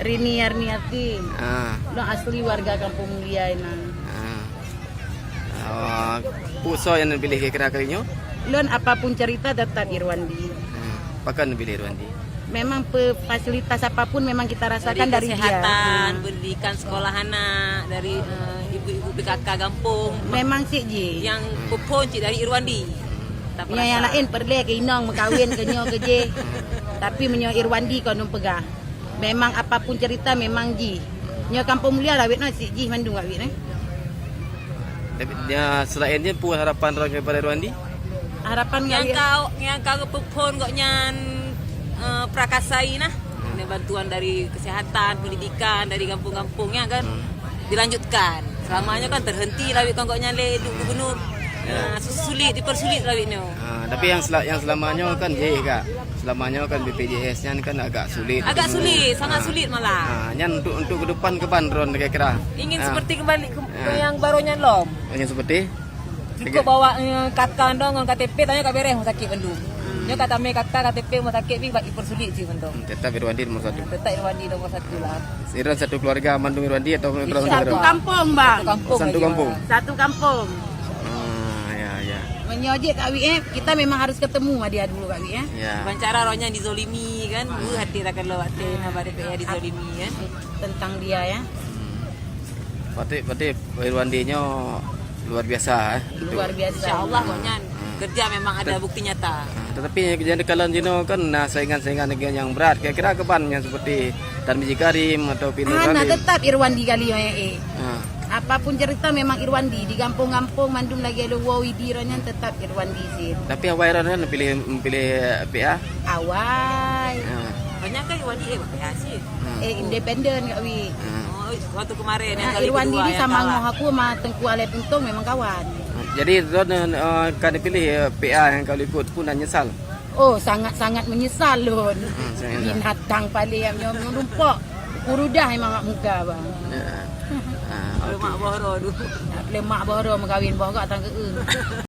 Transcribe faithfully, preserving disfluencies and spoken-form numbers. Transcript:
Rini Yarniati. Ah. Lôn asli warga Kampung Mulia inan. Ah. Ah, peue soe nyang neupiléh kira-kira kali nyoe? Lôn apapun cerita tetap Irwandi. Ah, pakon neupiléh Irwandi? Memang pe-, fasilitas apapun memang kita rasakan dari dia. Dari kesehatan, pendidikan sekolah anak, dari, eh, ibu-ibu P K K gampông. Memang cit jih. Nyang peuphon cit dari Irwandi. Tak pernah. Yang lain peureulèe keu inong meukawen keu nyoe keu jih. Tapi meunyoe Irwandi kon lôn peugah. Memang apapun cerita memang jih. Nyoe Kampung Mulia lawét na cit jih mandum lawét na. Tapi, ya, selain nyan, peue harapan droe kepada Irwandi? Harapan nyang ka, nyang ka geupeuphon gobnyan, eh, prakasai nah. Ada bantuan dari kesehatan, pendidikan, dari gampông-gampông nyan kan. Hmm. Dilanjutkan. Selamanya kan terhenti lawét kon gobnyan lé Ibu Gubernur. Ya. Ah, su-, sulit, dipersulit lawét nyoe. Ah, tapi yang sela-, yang selama nyoe kan jih, Kak. Selama nyoe kan B P J S nyan kan agak sulit. Agak sulit, sangat sulit malah. Ah, nyan untuk, untuk ke depan ke ban droe kira-kira. Ingin seperti kembali ke, ke yang baru nyan lom. Ingin seperti? Cukup bawa, eh, K K dong ngon K T P, tanyoe ka beres rumah sakit bandum. Hmm. Nyoe ka tamè K K, K T P, rumah sakit pih bak dipersulit cit mantong. Hmm, tetap Irwandi nomor satu. Tetap Irwandi nomor satu lah. Irwan satu keluarga mandum Irwandi atau satu kampung, Bang. Satu kampung. Oh, satu kampung. Satu kampung. Ah, ya, ya. Meunyoe jeuet Kak Wi, eh, kita memang harus ketemu sama dia dulu, Kak Wi, eh. Ya. Bukan cara roh nyan dizolimi kan. Hmm. Uh, hati takkan lewat teh, nama D P R dizolimi kan. Tentang dia, ya. Hmm. Berarti, berarti Irwandi nyoe luar biasa, eh. Luar biasa. Insya Allah, hmm, kok nyan. Hmm. Kerja memang ada bukti nyata. Hmm. Tetapi jadi kalau jinoe kan na saingan-saingan lagi yang berat. Kira-kira ke ban yang seperti Tarmizi Karim atau Pinur Ah, nah, Khalil. Tetap Irwandi kali, eh, eh. Ah. Apapun cerita memang Irwandi. Di gampông-gampông mandum lagi ada wow idi roh nyan tetap Irwandi sih. Tapi awai roh nyan pilih, pilih P A? Awai. Ah. Banyak kan Irwandi, eh, P A sih. Hmm. Eh, independen, Kak Wi. Hmm. Oh, waktu kemarin yang kali kedua, Irwandi ni yang sama kalah. Ngoh aku sama Tengku Alai Puntong memang kawan. Jadi, Ron, eh, ka dipilih, eh, P A yang kali ikut pun dah nyesal? Oh, sangat-sangat menyesal lôn. Hmm, sangat menyesal. Binatang paling yang nyoe menumpok. Kurudah memang mak muka, bang. Ya. Ah, okey. Lemak boh roh tu. Lemak boh roh mengkawin boh gak tang keu.